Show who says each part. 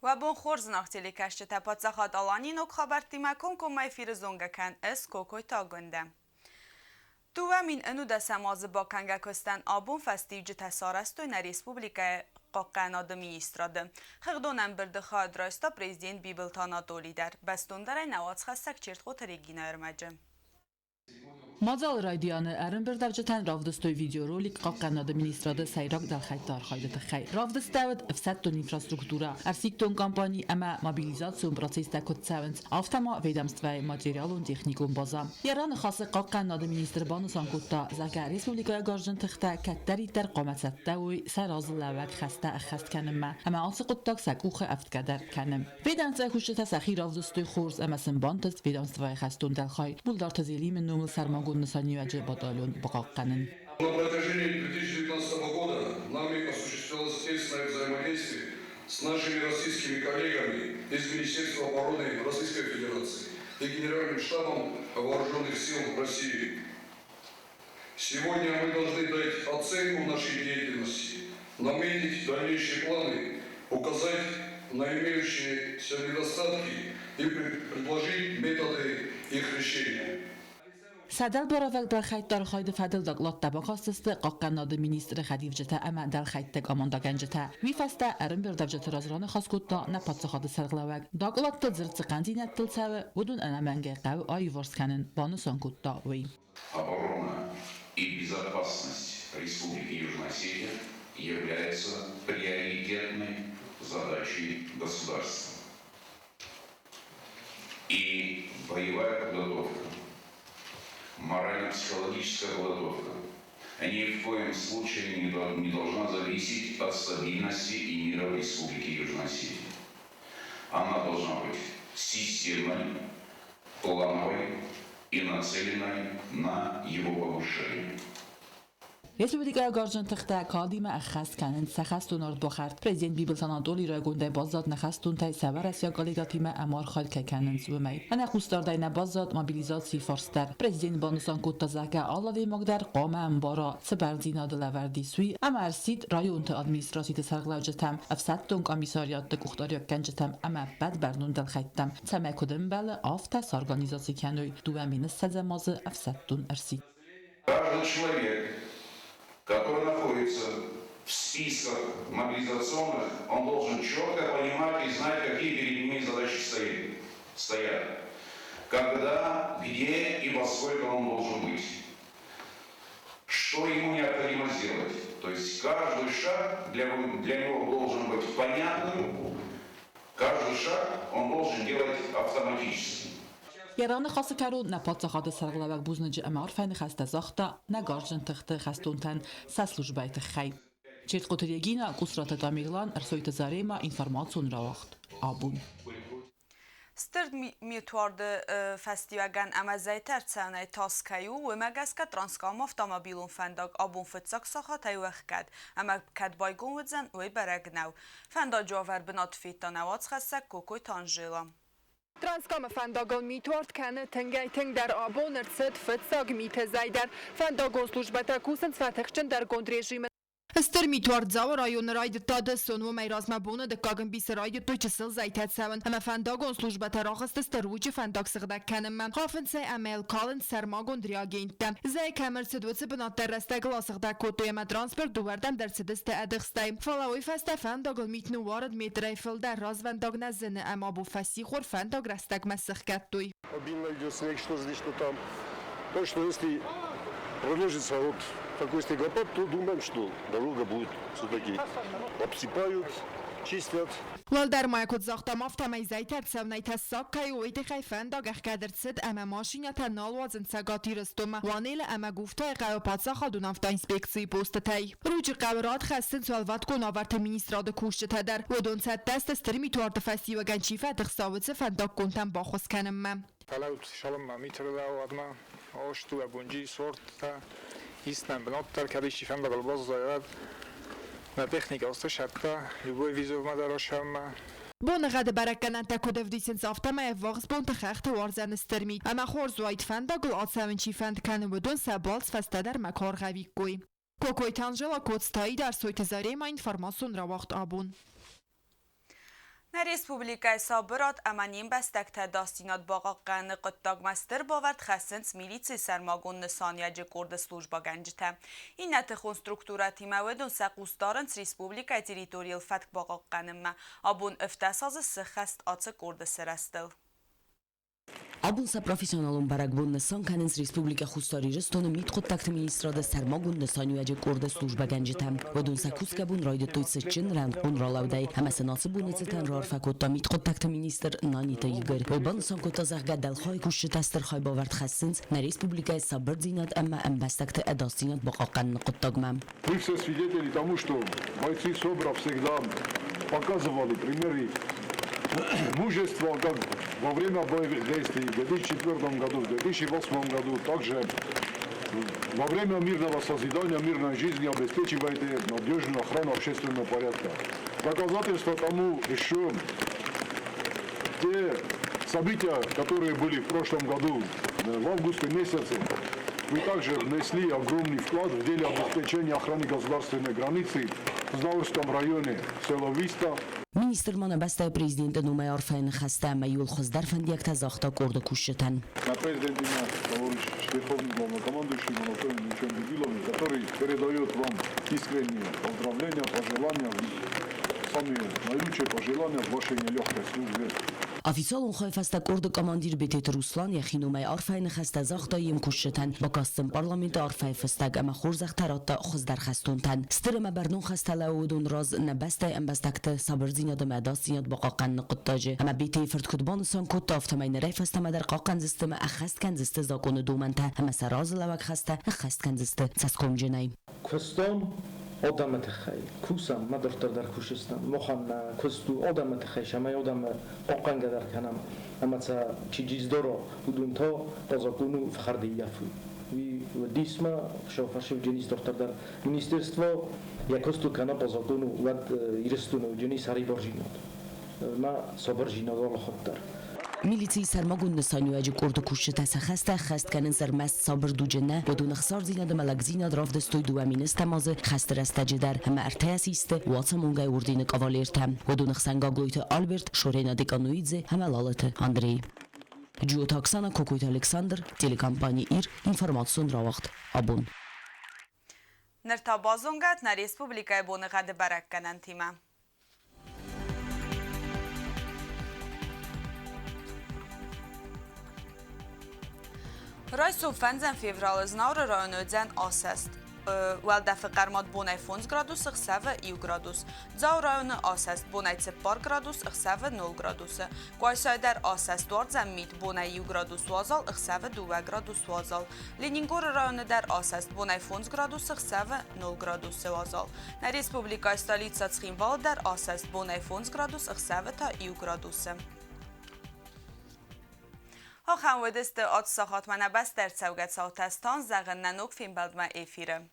Speaker 1: Уӕ бон хорз, зынаргъ телекӕсджытӕ! Паддзахад Аланийы ног хабӕрттимӕ комкоммӕ эфиры зонгӕ кӕн ӕз Кокойты Агуындӕ. 2011 азы бакӕнгӕ куыстӕн абон фӕстиуджытӕ сарӕзтой нӕ республикӕйы Хъахъхъӕнады министрады. Хыгъдон ӕмбырды хайад райста президент Бибылты Анатолий дӕр. Бӕстондӕрӕй нӕ уацхӕссӕг Чертхъоты Регинӕ ӕрмӕджы.
Speaker 2: Мадзалы райдианы ӕрӕмбырдӕвджытӕн равдыстой видеоролик Хъахъхъӕнады министрады сӕйраг дӕлхӕйтты архайды тыххӕй. Равдыстӕуыд ӕфсӕддон инфраструктурӕ, ӕрсидтон кампани ӕмӕ мобилизацион процесстӕ куыд цӕуынц, афтӕ ма ведомствӕйы материалон-техникон базӕ. Йӕ раныхасы Хъахъхъӕнады министр банысан кодта, зӕгъгӕ, республикӕйы гарзджын тыхтӕ кӕддӕриддӕр хъуамӕ цӕттӕ уой сӕ разылӕууӕг хӕстӕ ӕххӕст кӕнынмӕ ӕмӕ ацы хъуыддаг сӕ къухы ӕфтгӕ дӕр кӕны. Ведомствӕйы кусджытӕ сӕхи равдыстой хорз ӕмӕ сын бантыст ведомствӕйы хӕстон дӕлхай Булдарты Зелимы номыл сӕрмагонд нысаниуӕджы батальон бахъахъхъӕнын.
Speaker 3: На протяжении 2019 года нами осуществлялось тесное взаимодействие с нашими российскими коллегами из Министерства обороны Российской Федерации и Генеральным штабом Вооруженных сил России. Сегодня мы должны дать оценку нашей деятельности, наметить дальнейшие планы, указать на имеющиеся недостатки и предложить методы их решения.
Speaker 2: Сӕ дӕлбаравӕг дӕлхӕйтты архайды фӕдыл докладтӕ бакастысты хъахъхъӕнынады министры хӕдивджытӕ ӕмӕ дӕлхӕйтты командӕгӕнджытӕ. Уый фӕстӕ ӕрӕмбырдӕвджыты раз раныхас кодта нӕ паддзахады сӕргълӕууӕг. Докладты дзырд цы хъӕндзинӕдтыл цӕуы, уыдон ӕнӕмӕнгӕй хъӕуы аиуварс кӕнын, банысан кодта уый.
Speaker 4: Оборона и безопасность Республики Южная Осетия является приоритетной задачей государства. И боевая подготовка, морально-психологическая подготовка ни в коем случае не должна зависеть от стабильности и мира в Республике Южная Осетия. Она должна быть системной, плановой и нацеленной на его повышение.
Speaker 2: Республикӕйы гарзджын тыхтӕ кадимӕ ӕххӕст кӕнынц сӕ хӕстон ардбахӕрд. Президент Бибылты Анатолий райгондӕй баззад нӕ хӕстонтӕй сӕ уӕрӕсейаг коллегӕтимӕ ӕмархайд кӕй кӕнынц, уымӕй. Ӕнӕ хъусдардӕй нӕ баззад мобилизацийы фарст дӕр. Президент банысан кодта, зӕгъгӕ, алы адӕймаг дӕр хъуамӕ ӕмбара, цы бӕрндзинады лӕвӕрд ис, уый, ӕмӕ ӕрсидт районты администрациты сӕргълӕуджытӕм, ӕфсӕддон къамисариатты къухдариуӕггӕнджытӕм ӕмӕ ӕппӕт бӕрнон дӕлхӕйттӕм, цӕмӕй куыд ӕмбӕлы, афтӕ сорганизаци кӕной 2020 азы ӕфсӕддон ӕрсидт.
Speaker 4: Каждый человек, который находится в списках мобилизационных, он должен четко понимать и знать, какие перед ними задачи стоят. Когда, где и во сколько он должен быть. Что ему необходимо сделать. То есть каждый шаг для него должен быть понятным, каждый шаг он должен делать автоматически.
Speaker 2: Йӕ раныхасы кӕрон нӕ паддзахады сӕргълӕууӕг бузныджы ӕмӕ арфӕйы ныхӕстӕ загъта нӕ гарзджын тыхты хӕстонтӕн сӕ службӕйы тыххӕй. Четкъоты Регина, Къусраты Тамерлан, Ӕрсойты Заремӕ, информацион рауагъд. Абон.
Speaker 1: Стыр митуарды фӕстиуӕгӕн ӕмӕ зӕйтӕ ӕрцӕуынӕй тас кӕй у, уымӕ гӕсгӕ Транскамы автомобилон фӕндаг абон фыццаг сахатӕй у ӕхгӕд, ӕмӕ кӕд байгом уыдзӕн, уый бӕрӕг нӕу. Фӕндаджы уавӕр бынаты федта нӕ уацхӕссӕг Кокойты Анжела.
Speaker 5: Транскамы фӕндагыл митуард кӕны тынгӕй-тынгдӕр. Абон ӕрцыд фыццаг миты зӕй дӕр. Фӕндагон службӕтӕ кусынц фӕтыхджындӕргонд режимы. Стыр митуард Дзауы районы райдыдта дысон. Уымӕй размӕ боны дыккаг ӕмбисы райдыдтой чысыл зӕйтӕ цӕуын ӕмӕ фӕндагон службӕтӕ рахызтысты Ручъы фӕндаг сыгъдӕг кӕнынмӕ. Хафынц ӕй ӕмӕ йыл калынц сӕрмагонд реагенттӕ. Зӕй кӕм ӕрцыд, уыцы бынат дӕр рӕстӕгыл асыгъдӕг кодтой ӕмӕ транспорт дыууӕрдӕм дӕр цыдысты ӕдыхстӕй. Фӕлӕ уый фӕстӕ фӕндагыл мит ныууарыд метрӕй фылдӕр, развӕндаг нӕ зыны ӕмӕ абон фӕссихор фӕндаг рӕстӕгмӕ сыхгӕдтой.
Speaker 6: Обильно идет снег, что здесь, что там. Так что если продолжится вот такой снегопад, то думаем, что дорога будет все-таки обсыпают, чистят.
Speaker 5: Уӕлдӕр ма куыд загътам, афтӕмӕй зӕйтӕ ӕрцӕуынӕй тӕссаг кӕй у, уый тыххӕй фӕндаг ӕхгӕд ӕрцыд ӕмӕ машинӕтӕ нал уадзынц Цӕгат Ирыстонмӕ Уанелы ӕмӕ Гуфтайы хъӕуы паддзахадон автоинспекцийы постытӕй. Ручъы хъӕуы рад хӕссынц Уӕлвӕткон уавӕрты министрады кусджытӕ дӕр. Уыдон цӕттӕ сты стыр митуарды фӕстиуӕгӕн чи фӕтыхса, уыцы фӕндаггонтӕм баххуыс кӕнынмӕ.
Speaker 7: Фӕлӕ цалынмӕ митрылӕууӕдмӕ астыуӕ бонджи сорттӕ иснӕн бынат дӕр кӕд исчи фӕндагыл баззайӕд, нӕ техникӕ астысӕрдта любой визовмӕ дӕр асӕммӕ.
Speaker 5: Боныгъӕды бӕрӕггӕнӕнтӕ куыд ӕвдисынц, афтӕмӕй ӕввахс бонты хӕхты уардзӕн стыр мит, ӕмӕ хорз уаид фӕндагыл ацӕуын чи фӕнд кӕны, уыдон сӕ балц фӕстӕдӕрмӕ куы аргъӕвиккой. Кокойты Анжела, Коцты Аидар, Сойты Заремӕ, информацион рауагъд абон.
Speaker 1: Нӕ республикӕйы сабырад ӕмӕ не мбӕстӕгты ӕдасдзинад бахъахъхъӕныны хъуыддагмӕ стыр бавӕрд хӕссынц милицийы сӕрмагонд нысаниуӕджы къорды службӕгӕнджытӕ. Иннӕ тыхон структурӕтимӕ уыдон сӕ хъус дарынц республикӕйы территорийыл фӕтк бахъахъхъӕнынмӕ. Абон 17 азы сыххӕст ацы къорды сырӕзтыл.
Speaker 8: Абон сӕ профессионалон бӕрӕгбон нысан кӕнынц Республикӕ Хуссар Ирыстоны Мидхъуыддӕгты министрады сӕрмагонд нысаниуӕджы къорды службӕгӕнджытӕ. Уыдон сӕ кусгӕ бон райдыдтой цытджын рӕнхъон ралӕудӕй ӕмӕ сын ацы боны цытӕн раарфӕ кодта мидхъуыддӕгты министр Наниты Игорь. Уый банысан кодта, зӕгъгӕ, дӕлхайы кусджытӕ стыр хайбавӕрд хӕссынц нӕ республикӕйы сабырдзинад ӕмӕ ӕмбӕстӕгты ӕдасдзинад бахъахъхъӕныны хъуыддагмӕ.
Speaker 3: Мы все свидетели тому, что бойцы СОБРа всегда показывали примеры мужества как во время боевых действий в 2004 году, в 2008 году, также во время мирного созидания, мирной жизни обеспечиваете надежную охрану общественного порядка. Доказательство тому еще те события, которые были в прошлом году, в августе месяце, вы также внесли огромный вклад в деле обеспечения охраны государственной границы в Знаурском районе, село Виста.
Speaker 8: Министр ма нӕ бӕстӕйы президенты номӕй арфӕйы ныхӕстӕ ӕмӕ иууыл хуыздӕр фӕндиӕгтӕ загъта къорды кусджытӕн.
Speaker 3: На президентимӕ товарищ Верховный главнокомандующий Анатолий Ильичем Бибиловым, который передает вам искренние поздравления, пожелания, самые наилучшие пожелания в вашей нелегкой службе.
Speaker 8: Официалон хайы фӕстӕ къорды командир Бететы Руслан йӕхи номӕй арфӕйы ныхӕстӕ загъта йе мкусджытӕн, бакаст сын парламенты арфӕйы фыстӕг ӕмӕ хорзӕхтӕ радта хуыздӕр хӕстонтӕн. Стыр ӕмӕ бӕрнон хӕстӕ лӕууы уыдон раз нӕ бӕстӕйы ӕмбӕстӕгты сабырдзинад ӕмӕ ӕдасдзинад бахъахъхъӕныны хъуыддаджы. Ӕмӕ Бетейы фырт куыд банысан кодта, афтӕмӕй нырӕй фӕстӕмӕ дӕр хъахъхъӕндзысты ӕмӕ ӕххӕст кӕндзысты закъоны домӕнтӕ ӕмӕ сӕ разылӕууӕг хӕстӕ ӕххӕст кӕндзысты цӕсгомджынӕй.
Speaker 9: Куыстон адӕмы тыххӕй, кусӕм, ма дарддӕр дӕр кусдзыстӕм. Махӕн нӕ куыст у адӕмы тыххӕй, цӕмӕй адӕмы хъахъхъӕнгӕ дӕр кӕнӕм. Ӕмӕ сӕ чи джиздора, уыдон та закъон у фхӕрд ӕййафы. Уый уыдис ма фӕсивджын дарддӕр дӕр. Министерство йӕ куыст кӕна по закону, уӕд Ирыстоны уыджыни сӕрибарзинад. Ма сабырзинад алы хатт дӕр.
Speaker 8: Милицийы сӕрмагонд нысаниуӕджы къорды кусджытӕ сӕ хӕстӕ ӕххӕст кӕнынц ӕрмӕст сабыр дуджы нӕ, уыдон ӕхсардзинад ӕмӕ лӕгдзинад равдыстой 2 000 азы хӕсты рӕстӕджы дӕр ӕмӕ ӕртӕйӕ систы Уацамонгӕйы ордены кавалертӕ. Уыдоны хсӕн Гаглойты Альберт, Шорена Декануидзе ӕмӕ Лалыты Андрей. Джиоты Оксана, Кокойты Александр, телекомпани «Ир», информацион рауагъд «Абон».
Speaker 1: Ныр та базонгӕ нӕ республикӕйы боныгъӕды бӕрӕггӕнӕнтимӕ. Райсом 5 февралы Знауыры районы уыдзӕн асӕст. Уӕлдӕфы хъӕрмад бонӕй 5 градусы, ӕхсӕвы 1 градус. Дзауы районы асӕст бонӕй 4 градус, ӕхсӕвы 0 градусы. Къуайсайы дӕр асӕст уардзӕн мит бонӕй 1 градус уазал, ӕхсӕвы 2 градус уазал. Ленингоры районы дӕр асӕст бонӕй 5 градусы, ӕхсӕвы 0 градусы уазал. Нӕ республикӕйы столицӕ Цхинвалы дӕр асӕст бонӕй 5 градус, ӕхсӕвы та 1 градусы. Ахӕм уыдысты ацы сахатмӕ нӕ бӕстӕ ӕрцӕугӕ цаутӕ. Стан зӕгъын нӕ ног фембӕлдмӕ эфиры.